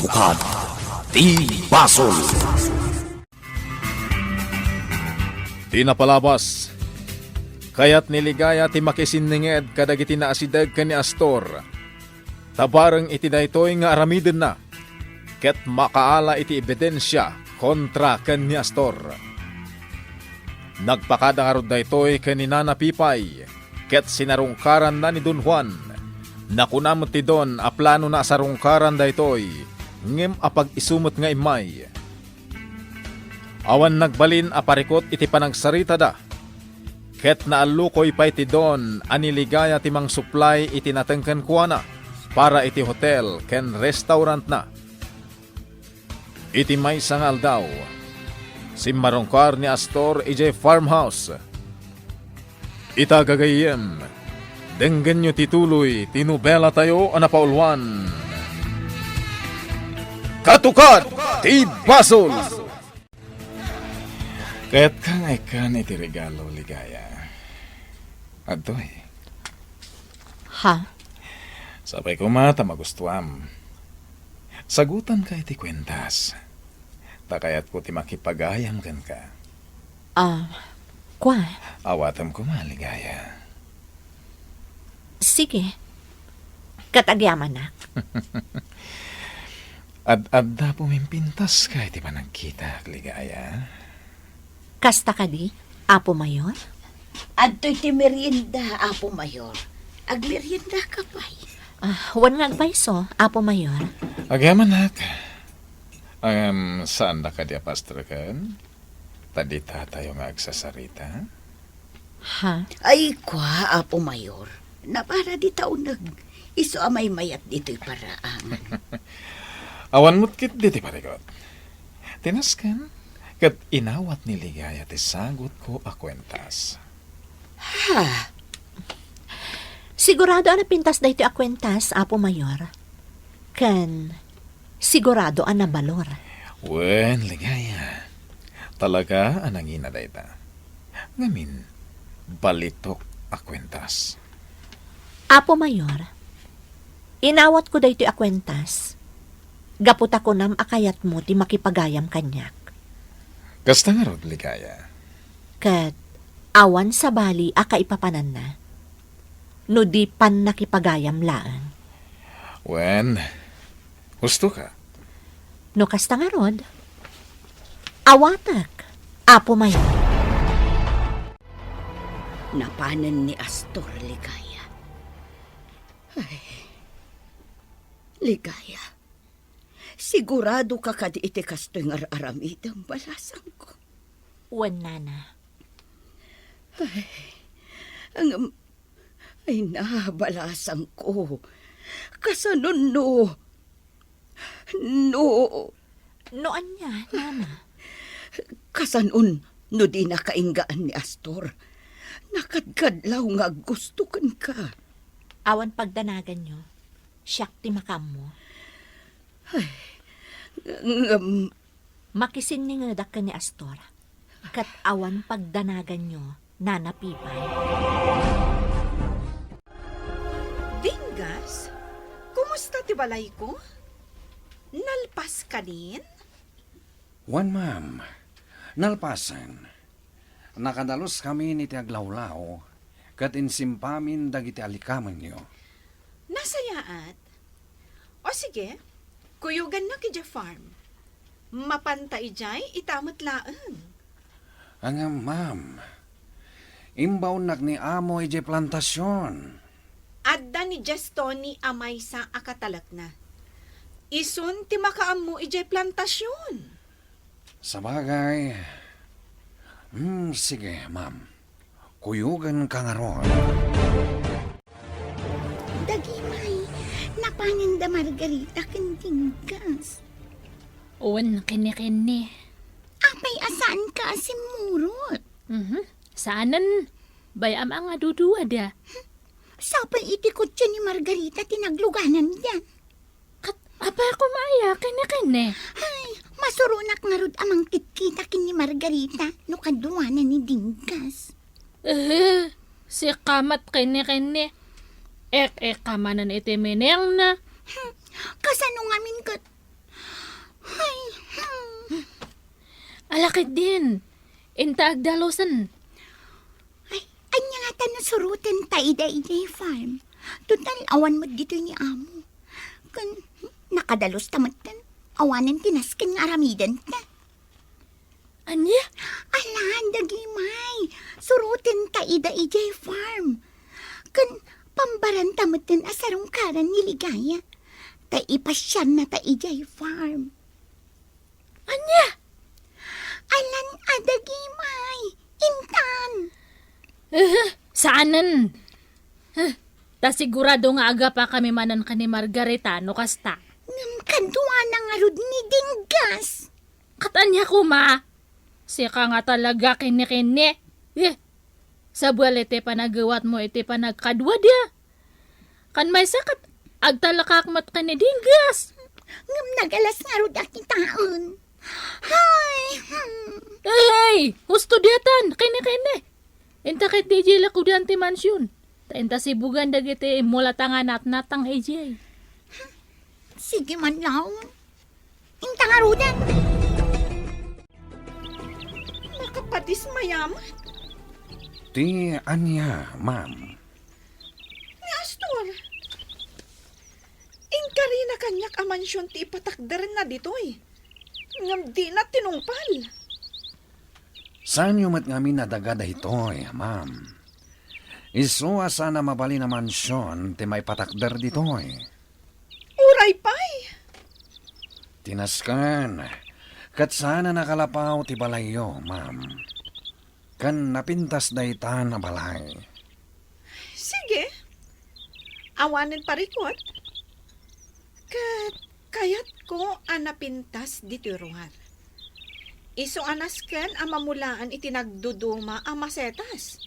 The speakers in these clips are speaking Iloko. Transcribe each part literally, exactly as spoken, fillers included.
Katukad ti basol. Ti napalabas, kayat ni Ligaya ti makisinninged kadagiti naasideg ken ni Astor. Ta bareng iti daytoy nga aramidenna, ket makaala iti ebidensia kontra ken ni Astor. Nagpakada ngarud daytoy ken ni Nana Pipay, ket sinarungkaranna ni Don Juan. Nakuna met ti Don a planona a sarungkaran daytoy, ngem apag-isu met nga immay. Awan nagbalin a parikut iti panagsaritada, ket naallukoy pay ti Don a ni Ligaya ti mangsuplay iti nateng kenkuana para iti hotel ken restaurantna. Iti maysa nga aldaw, simmarungkar ni Astor idiay farmhouse. Ita gagayyem, denggenyo ti tuloy ti nobelatayo a napauluan, Katukad ti Basol! Kayatka nga ikkan iti regalo, Ligaya. Adtoy. Ha? Sapay koma ta magustuam. Sagutanka iti kuentas. Ta kayatko ti makipagayam kenka. Ah, kua? Awatem koma, Ligaya. Sige. Ket agyamanak. Ad-adda pumimpintaska iti panagkitak, Ligaya. Kasta kadi, Apo Mayor? Adtoy ti merienda, Apo Mayor. Agmeriendaka pay. Ah, wen nga agpayso, Apo Mayor. Agyamanak. Ngem, saanda kadi a pastreken? Ta ditatayo nga agsasarita? Ha? Ay, kua, Apo Mayor. Napara dita uneg. Isu a maymayat ditoy paraan. Awan met ketdi ti parikut. Tinasken, ket inawat ni Ligaya ti sagutko a kuentas. Ha? Sigurado a napintas daytoy a kuentas, Apo Mayor. Ken sigurado a nabalor. Wen, Ligaya. Talaga a nangina dayta. Ngamin, balitok a kuentas. Apo Mayor, inawatko daytoy a kuentas gapu ta kunam a kayatmo ti makipagayam kaniak. Kasta ngarud, Ligaya. Ket awan sabali a kaipapananna no di pannakipagayam laeng. Wen, husto ka. No kasta ngarud, awatek, Apo Mayor. Napanen ni Astor, Ligaya. Ay, Ligaya, sigurado ka kadi iti kastoy nga ar-aramidem, balasangko? Wen, Nana. Ay, ngem, ay na, balasangko. Kasanon no, no. No ania, Nana? Kasanon no dinaka inggaan ni Astor? Nakadkadlaw nga aggusto kenka. Awan pagdanaganyo. Siak ti makaammo. Ay, ngem, makisinningedak ken ni Astor, ket awan pagdanaganyo, Nana Pipay. Dingas, kumusta ti balayko? Nalpas kanin? Wen, ma'am. Nalpasen. Nakadaluskamin iti aglawlaw, ket insimpamin dagiti alikamenyo. Nasayaat. O sige, kuyogannak idiay farm. Mapanta idiay ita met laeng. Ngem, ma'am, imbaonnak ni amo idiay plantasion. Adda ni Jess Tony a maysa a katalekna. Isun ti makaammo idiay plantasion. Sabagay. Hmm, sige, ma'am. Kuyoganka ngarud. Dagimay, napanen da Margarita ken Dinggas. Wen, kenni, kenni. Apay a saanka a simmurot? Mhm. Saanen. Bay-am a nga duduada. Sapay iti kotse ni Margarita ti naglugananda. Ket apay a kumaya, kenni, kenni? Ay, masuronak ngarud a mangkitkita ken ni Margarita no kaduana ni Dinggas. Eh, sika met, kenni, kenni. Ek-eka manen iti miningna. Hmm, kasano ngamin ket Ay, hmm. Ala ketdin, inta agdalusen. Ay, ania ngata no surotenta ida idiay farm? Total, awan met ditoy ni amo. Ken, nakadalusta metten, awanen ti nasken nga aramidenta. Ania? Ala, dagimay, surotenta ida idiay farm. Ken, pambaranta metten a sarungkaran ni Ligaya. Ta ipasiarnata idiay farm. Ania? Alan a dagimay. Intan. Eh, saanen. Eh, ta sigurado nga agapa kami manen ken ni Margarita no kasta. Ngem kaduana ngarud ni Dinggas. Ket ania koma? Sika nga talaga kini-kini. Eh, sabali ti panagawatmo iti panagkadua dia. Kan maysa ket agtalekak met ken ni Dinggas. Ngem nagalas ngarud a kitaen. Hay, hmm. Hey, husto diatan, kene, kene. Inta ket diay lakudan ti mansion. Ta inta sibugan dagiti immulata nga natnatang idiay. Sige man laeng. Inta ngaruden. Makapadismayam. Ti ania, ma'am? Ni Astor, inkarina kaniak a mansion ti ipatakderna ditoy. Ngem dina tinungpal. Saanyo met ngamin a daga daytoy, ma'am. Isu a saan a mabalin a mansion ti maipatakder ditoy. Uray pay. Ti nasken, ket saan a nakalapaw ti balayyo, ma'am. Ken napintas daytan a balay. Sige. Awanen parikut. Ket kayatko a napintas ditoy ruar. Isu a nasken a mamulaan iti nagduduma a masetas.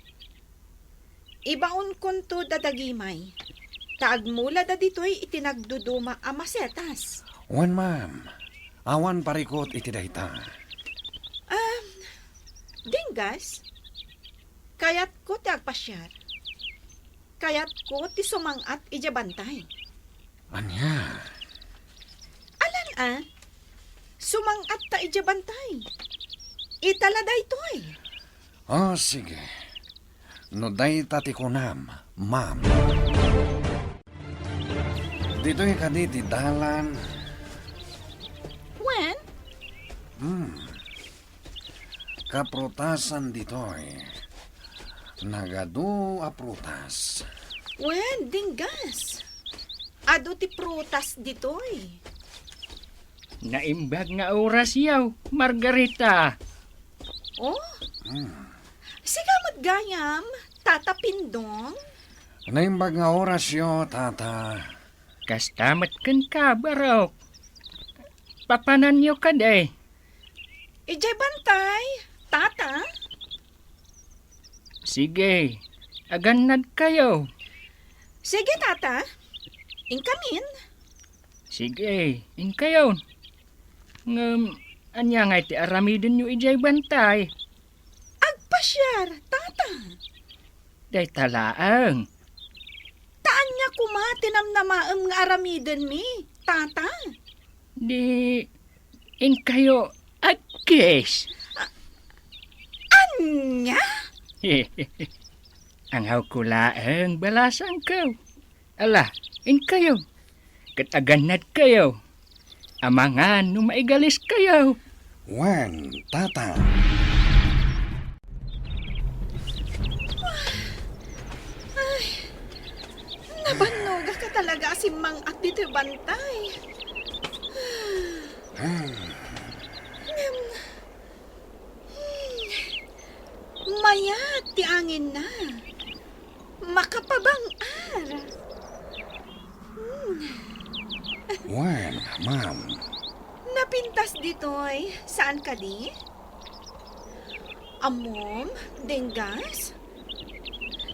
Ibaonkonto da dagimay, ta agmulada ditoy iti nagduduma a masetas. Wen, ma'am. Awan parikut iti dayta. Ah, Dinggas, kayatko ti agpasiar. Kayatko ti sumang-at idiay bantay. Ania? Alan a, sumang-atta idiay bantay. Ita la daytoy. Oh, sige. No dayta ti kunam, ma'am. Ditoy kadi ti dalan? Wen? Hmm. Kaprutasan ditoy. Nagadu a prutas. Wen, Dinggas. Adu ti prutas ditoy. Naimbag nga orasyo, Margarita. Oh? Hmm. Sika met gayam, Tata Pindong? Naimbag nga orasyo, Tata. Kasta met kenka, barok. Papananyo kadi? Idiay bantay, Tata? Sige, agannadkayo. Sige, Tata. Inkamin. Sige, inkayon. Ngem, ania ngay ti aramidenyo idiay bantay? Agpasiar, Tata. Dayta laeng. Ta ania koma ti namnamaem nga aramidenmi, Tata? Di, inkayo agkis. A-, ania? Angawko laeng, balasangko. Ala, inkayo. Ket agannadkayo. Amangan no maigaliskayo. Wen, Tata. Ay, nabannogak a talaga a simmang-at ditoy bantay. Hmm. Ngem, hmm, mayat ti anginna. Makapabang-ar. Hmm. Wen, ma'am. Napintas ditoy, saan kadi? Ammom, Denggas?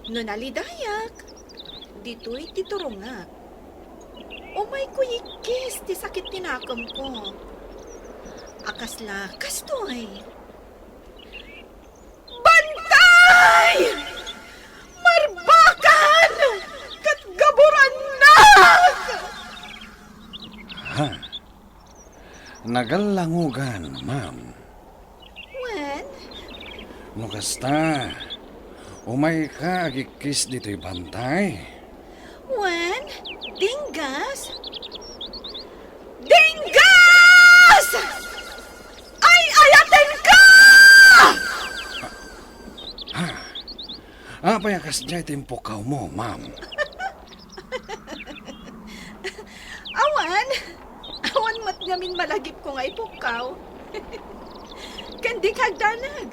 No nalidayak, ditoy ti turongak. Umayko ikkis ti sakit ti nakemko. A kasla kastoy. Bantay! Marbakan! Ket gaburannak! Ha? Agallangugan, ma'am. Wen? No kasta, umayka agikkis ditoy bantay. Wen? Dinggas? Dinggas! Ay, ayatenka! Ha? Apay a kasdiay ti impukkawmo, ma'am? Awan. Awan met ngamin malagipko nga ipukkaw. Ken dika agdanag.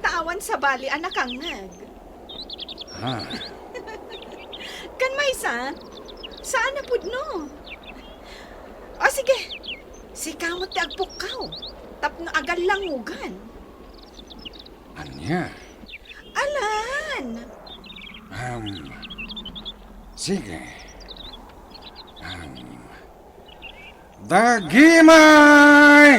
Ta awan sabali a nakangngeg. Ha? Ken maysa, saan a pudno. O sige, sika met ti agpukkaw tapno agallangugan. Ania? Alan! Am, sige. Am, dagimay!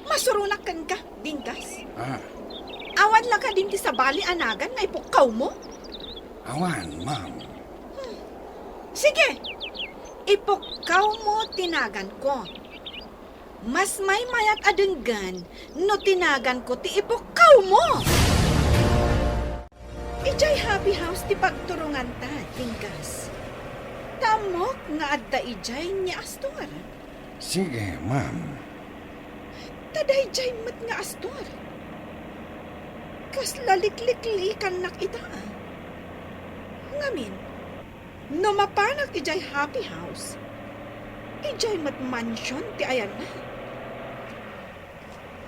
Masuronak kenka, Dinggas. Ah. Awan la kadi ti sabali a nagan nga ipukkawmo? Awan, ma'am. Hmm. Sige, ipukkawmo ti naganko. Mas maymayat a denggen no ti naganko ti ipukkawmo. Idiay Happy House ti pagturonganta, Dinggas. Ta ammok nga adda idiay ni Astor. Sige, ma'am. Ta daydiay met nga Astor. Kasla likliklikannak ita. Ngamin, no mapanak idiay Happy House, idiay met mansion ti ayanna.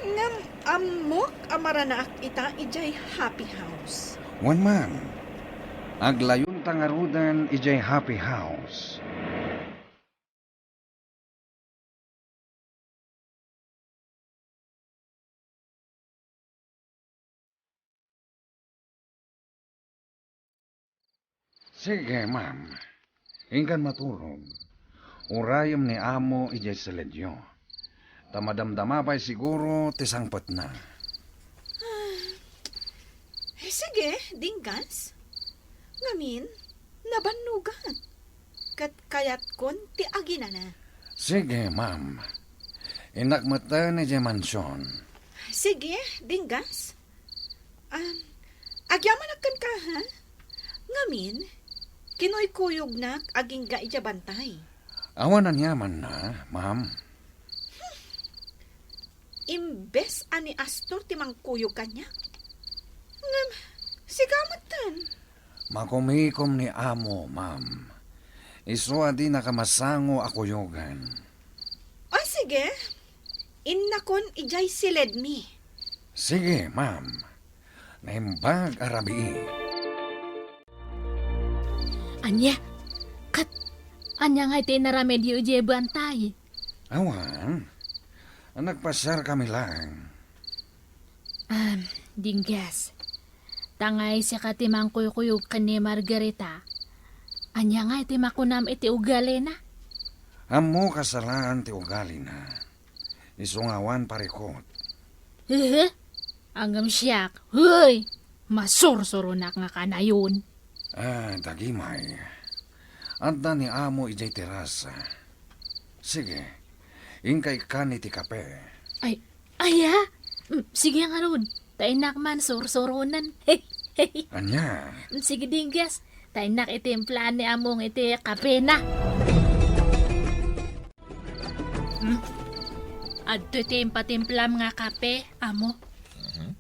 Ngem ammok a maranaak ita idiay Happy House. Wen man, aglayonta ngaruden idiay Happy House. Sige, ma'am. Inkan maturog. Urayem ni amo idiay siledyo. Ta madamdama pay siguro ti sangpetna. Ah, eh, sige, Dinggas. Ngamin, nabannogak. Ket kayatkon ti aginana. Sige, ma'am. Innak metten idiay mansion. Sige, Dinggas. Um, agyamanak kenka, ha? Ngamin, kinuykuyognak agingga idiay bantay. Awan aniamanna, ma'am. Imbes a ni Astor ti mangkuyog kaniak. Ngem, sika metten. Makumikom ni amo, ma'am. Isu a dinaka masango a kuyogan. O, sige. Innakon idiay siledmi. Sige, ma'am. Naimbag a rabii. Ania? Ket, ania ngay ti inaramidyo idiay bantay? Awan. Nagpasiarkami laeng. Ah, Dinggas. Ta ngay sika ti mangkuykuyog ken ni Margarita. Ania ngay ti makunam iti ugalina? Ammok a salaan ti ugalina. Isu nga awan parikut. Hehe. Ngem siak, hoy! Masursuronak nga kanayon. Ah, dagimay. Adda ni amo idiay terasa. Sige, inka ikkan iti kape. Ay, aya? Mm, sige ngarud. Ta innak man sursuronen. Ania? Mm, sige, Dinggas. Ta innak itimplaan ni among iti kapena. Hmm? Adtoy ti impatimplam nga kape, amo. Mhm.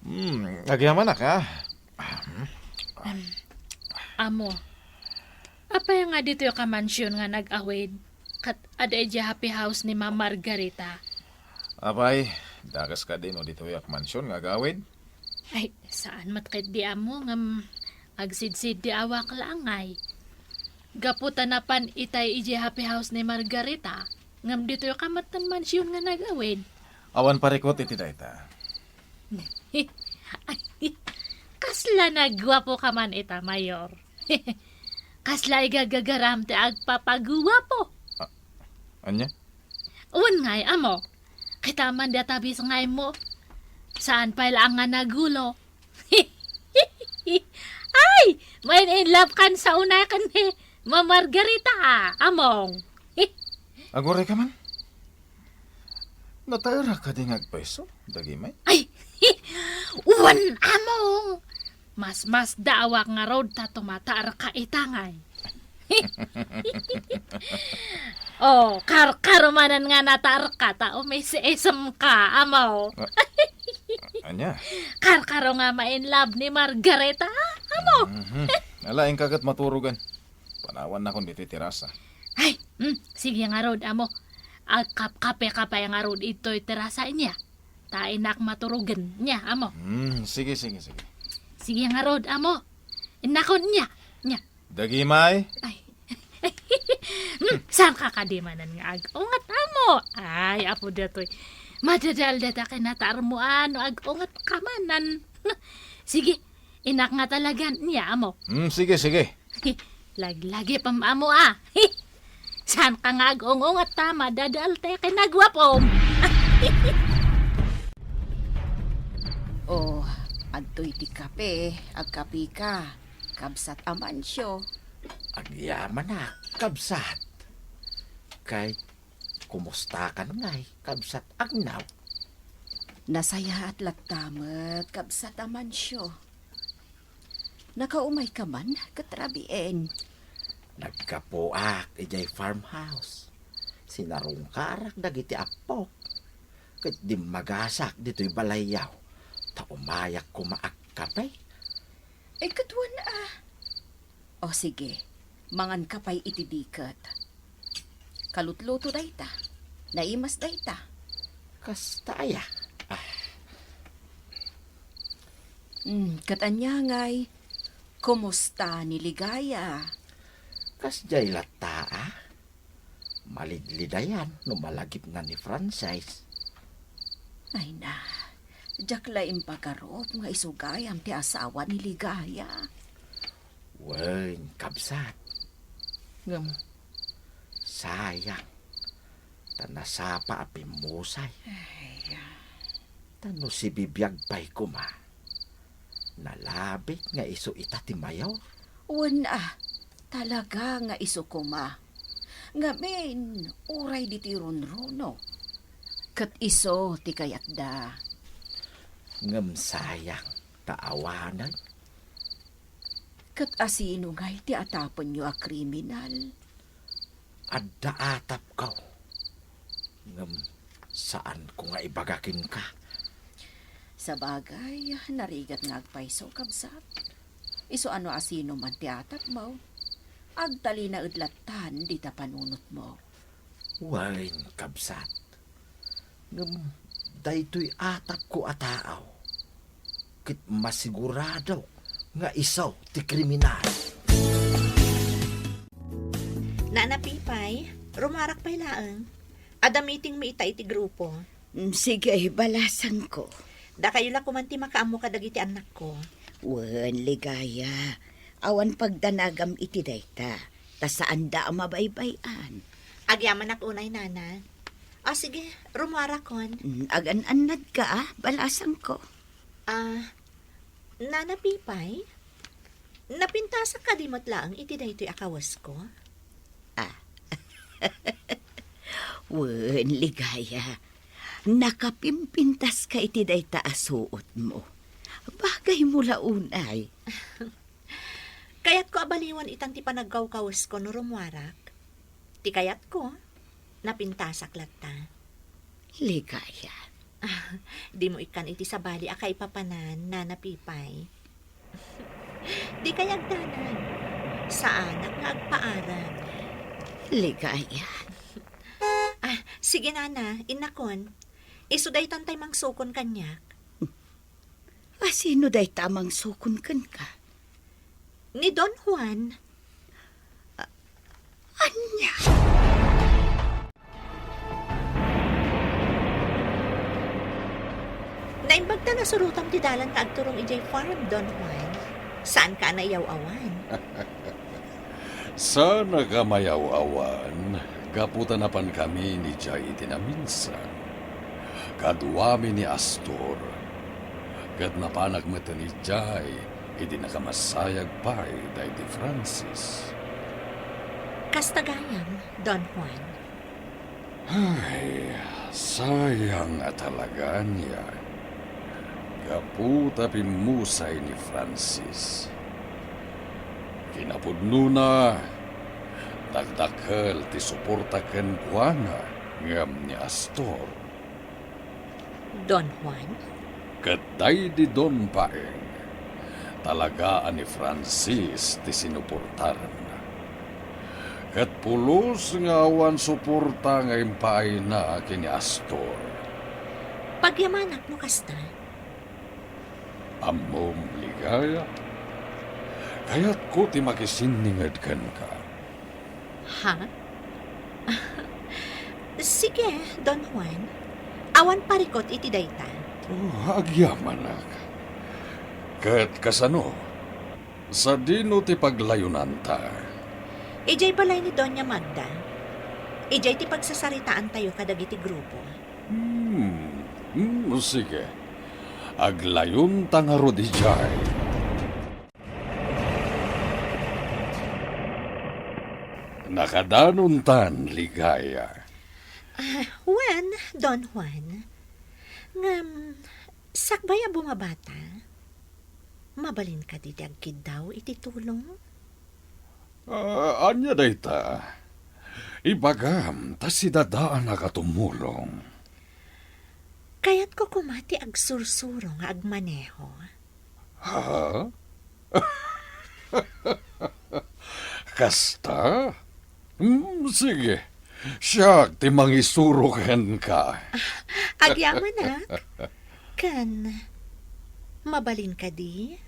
Hmm, agyamanak, ah. Em, amo, apay nga ditoy ka mansion nga nag-awid? Ket adda idiay happy house ni Ma'am Margarita? Apay, dakes kadi no ditoyak mansion nga agawid? Ay, saan met ketdi amo, ngem agsidsiddiawak laeng ngay. Gapu ta napan itay idiay happy house ni Margarita, ngem ditoy ka met ti mansion nga nag-awid. Awan parikut iti dayta. Ay, kasla nagguapo ka man ita, Mayor. Kasla igagagaram ti agpapaguapo. A-, ania? Wen ngay, amo. Kita man data bis ngay mo. Saan pay laeng nga nagulo. Ay! Main in love kan sa unay kan ni Mamargarita, among. Aguray ka man? Nataerak kadi nga agpayso, dagimay? Ay, wen, among. Mas, mas daawak ngarud ta tumataerka ita ngay. Oh, karkaro manen nga nataerka ta umis-isemka, amo. Ah, ania? Karkaro nga ma-in love ni Margarita, amo. Mhm. Ala, inka ket maturogen. Panawannakon ditoy terasa. Ay, mm, sige ngarud, amo. Agkapkape ka pay ngarud ditoy terasa inya. Ta innak maturogen inya, amo. Mm, sige, sige, sige. Sige ngarud, amo. Innakon inya. Inya. Dagimay? Ay. Hmm, saan ka kadi manen nga ag-unget, amo? Ay, apo datoy. Madadal data kinataarmuan no ag-unget ka manen. Sige, innak nga talagan inya, amo. Hmm, sige, sige. Laglagi pam amo, ah. Saan ka nga ag-unget ta madadal ti kinagwapom? Oh, adtoy ti kape, agkape ka. Kabsat Amancio. Agyamanak, kabsat. Kay, kumusta kan ngay, kabsat Agnaw? Nasayaat latta met, kabsat Amancio. Nakaumay ka man, ket rabien. Naggapuak idiay farmhouse. Sinarungkarak dagiti appok. Ket dimmagasak ditoy balayyo, ta umayak koma agkape. Eh, ket wen a. O sige, mangan ka pay iti diket. Kalutluto dayta. Naimas dayta. Kasta aya? Ah. Hmm, ket ania ngay, kumusta ni Ligaya? Kasdiay latta, ah? Malidlidayan no malagipna ni Francis. Ay na, diak la impagarup nga isu gayam ti asawa ni Ligaya. Wen, kabsat. Ngem, sayang, ta nasapa a pimmusay. Ay, ah. Ta no sibibiag pay koma, nalabit nga isu ita ti mayor. Wen a, talaga nga isu koma. Ngamin, uray ditoy runruno. Ket isu ti kayatda. Ngem sayang, ta awanen. Ket asino ngay ti atapenyo a kriminal? Adda atapko. Ngem saanko nga ibaga kenka. Sabagay, narigat nga agpayso, kabsat. Isu a no asino man ti atapmo, agtalinaed lattan dita panunotmo. Wen, kabsat. Ngem daytoy atapko a tao, ket masigurado nga isu ti kriminal. Nana Pipay, rumuarak pay laeng. Adda meetingmi ita iti grupo. Mm, sige, balasangko. Dakayo la koman ti makaammo kadagiti annakko. Wen, Ligaya, awan pagdanagam iti dayta, ta saanda a mabaybay-an. Agyamanak unay, Nana. Ah, sige, rumuarakon. Mm, agan-annadka, ah, balasangko. Ah, Nana Pipay, napintasak kadi met laeng iti daytoy a kawesko? Ah. Wen, Ligaya, nakapimpintaska iti dayta a suotmo. Bagaymo la unay. Kayatko a baliwan itan ti panagkawkawesko no rumuarak. Ti kayatko, napintasak latta. Ligaya. Ah, dimo ikkan iti sabali a kaipapanan, Nana Pipay. Dikay agdanag. Saanak nga agpaarag. Ligaya. Ah, sige, Nana, innakon. Isu daytan tay mangsukon kaniak. Asino dayta a mangsukon kenka? Ni Don Juan. A-, ania? Naimbag ta nasurotam ti dalan nga agturong idiay farm, Don Juan. Saanka a naiyaw-awan? Saannak a mayaw-awan, gapu ta napankami idiay iti naminsan. Kaduami ni Astor, ket napanak metten idiay idi nakamasayag pay daydi Francis. Kasta gayam, Don Juan. Ay, sayang a talaga ania. Gapu ta pimmusay ni Francis. Kinapudnona, dakdakkel ti suporta kenkuana ngem ni Astor. Don Juan? Ket daydi Don Paeng, talaga a ni Francis ti sinuportarenna. Ket pulos nga awan suporta nga impaayna ken ni Astor. Pagyamanak no kasta. Ammom, Ligaya, kayatko ti makisinninged kenka. Ha? Sige, Don Juan. Awan parikut iti dayta. Oh, agyamanak. Ket kasano? Sadino ti paglayonanta? Idiay balay ni Doña Magda. Idiay ti pagsasaritaantayo kadagiti grupo. Hmm, hmm, sige. Aglawenta ngarud idiay. Nakadanontan, Ligaya. Ah, wen, Don Juan. Ngem, sakbay a bumabata, mabalin kadi ti agkiddaw iti tulong? Ah, ania dayta? Ibagam ta sidadaanak a tumulong. Kayatko koma ti agsursuro nga agmaneho. Ha? Kasta? Hmm, sige. Siak ti mangisuro kenka. Agyamanak. Ken, mabalin kadi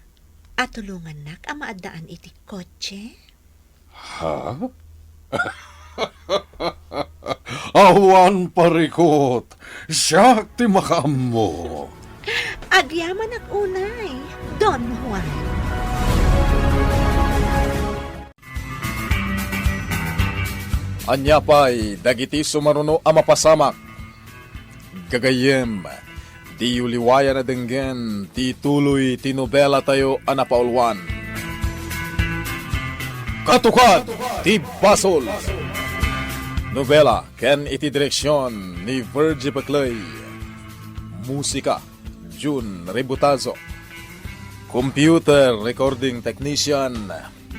a tulongannak a maaddaan iti kotse? Ha? Awan parikut, siak ti makaammo. Agyamanak unay, Don Juan. Ania pay dagiti sumaruno a mapasamak? Gagayyem, diyo liwayan a denggen ti tuloy ti nobelatayo a napauluan, Katukad ti Basol. Nobela ken iti direksion ni Virgie Peclay. Musika, Jun Ributazo. Computer recording technician,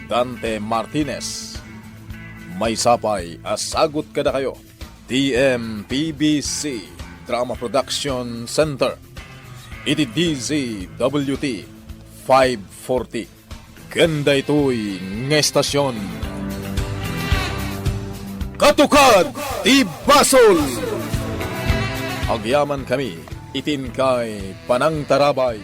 Dante Martinez. Maysa pay a sagut kadakayo, T M P B C Drama Production Center, iti D Z W T five forty. Ken daytoy nga estasyon, Katukad ti Basol. Agyamankami iti inkay panangtarabay.